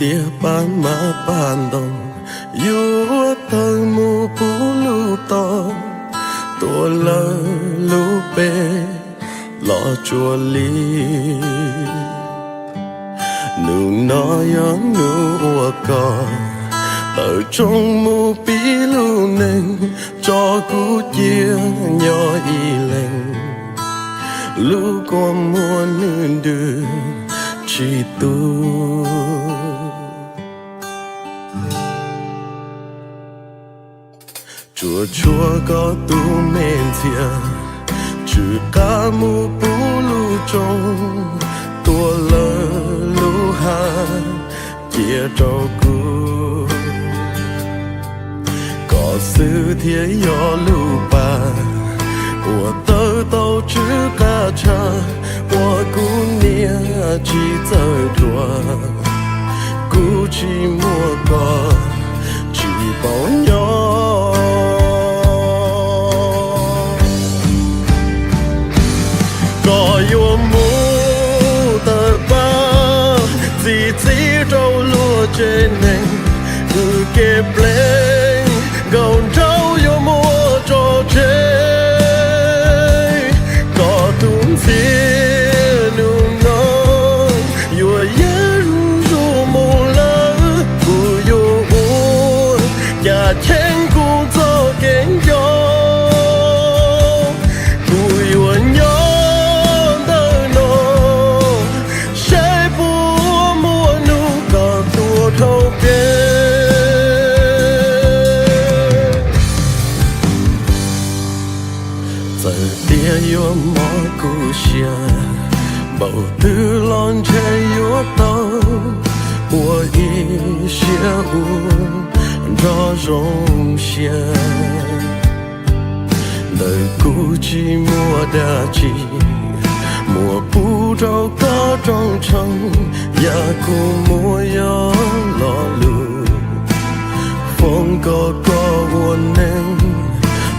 Tiaj paj mas paj ntoos, yuav tawg mus puv lub tod, tuav lawv lub npe los tsuas li. Nub no yog nub uas koj tawm tsoo mus pib lub neej, tso kuv cia nyob ib leeg, lub kua muag nws ntws tsis tu. Tsuas tshuav koj tus me ntxhias, tsw qab mus puv lub tsoo, tuav lawv lub hav cia rau kuv. Koj xwb thiaj yog lub pas uas tawm tau tsw qab tshaj, uas kuv niam tsis txawj dua, kuv tsis muaj koj tsis paub nyob. Koj yuav mus tawm pab txi txiv rau luag tsev neeg, kwv kev pleev nkaus nraug yuav muab tso tseg. Koj tus ntxhias nub no yuav yeej zuj zus mus lawm, kuv yuav ua cas cheeb kuv txoj kev nco. Kuv yuav nyob ntawm no, saib puas muaj hnub koj tuaj dhau kev. Txawm tias yuav mob kuv siab npaum twg los ntshe yuav tau ua ib siab ua nrog zoo siab. Ntawm kuv tsis muaj dab tsi muab pub rau koj rooj tshoob, yam kuv muaj yog lo lus foom kom koj ua neeg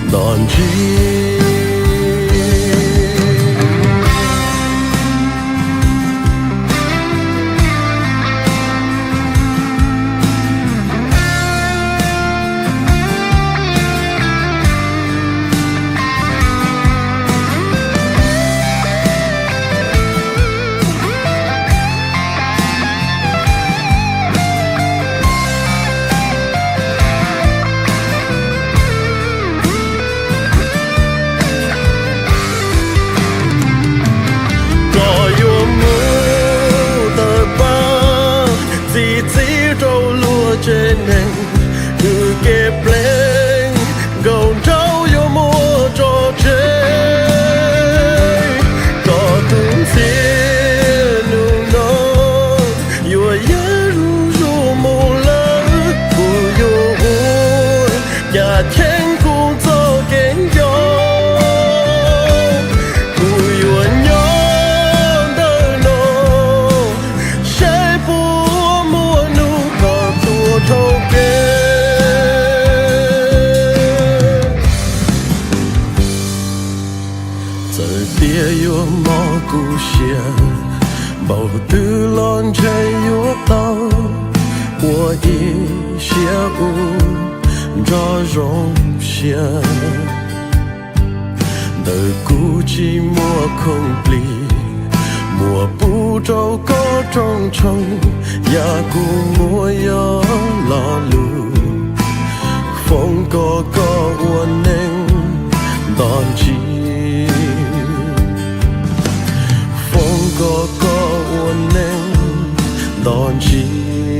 nto ntsig. Koj yuav mus tawm pab txi txiv rau luag tsev neeg, kwv kev pleev nkaus nraug yuav muab tso tseg. Koj tus ntxhias nub no yuav yeej zuj zus mus lawm, kuv yuav ua cas cheeb kuv txoj kev nco. Kuv yuav nyob ntawm no, saib puas muaj hnub koj tuaj dhau kev. Txawm tias yuav mob kuv siab npaum twg los ntshe yuav tau ua ib siab ua nrog zoo siab. Ntawm kuv tsis muaj khoom plig muab pub rau koj rooj tshoob, yam kuv muaj yog lo lus foom kom koj ua neeg nto ntsig. Foom kom koj ua neeg nto ntsig.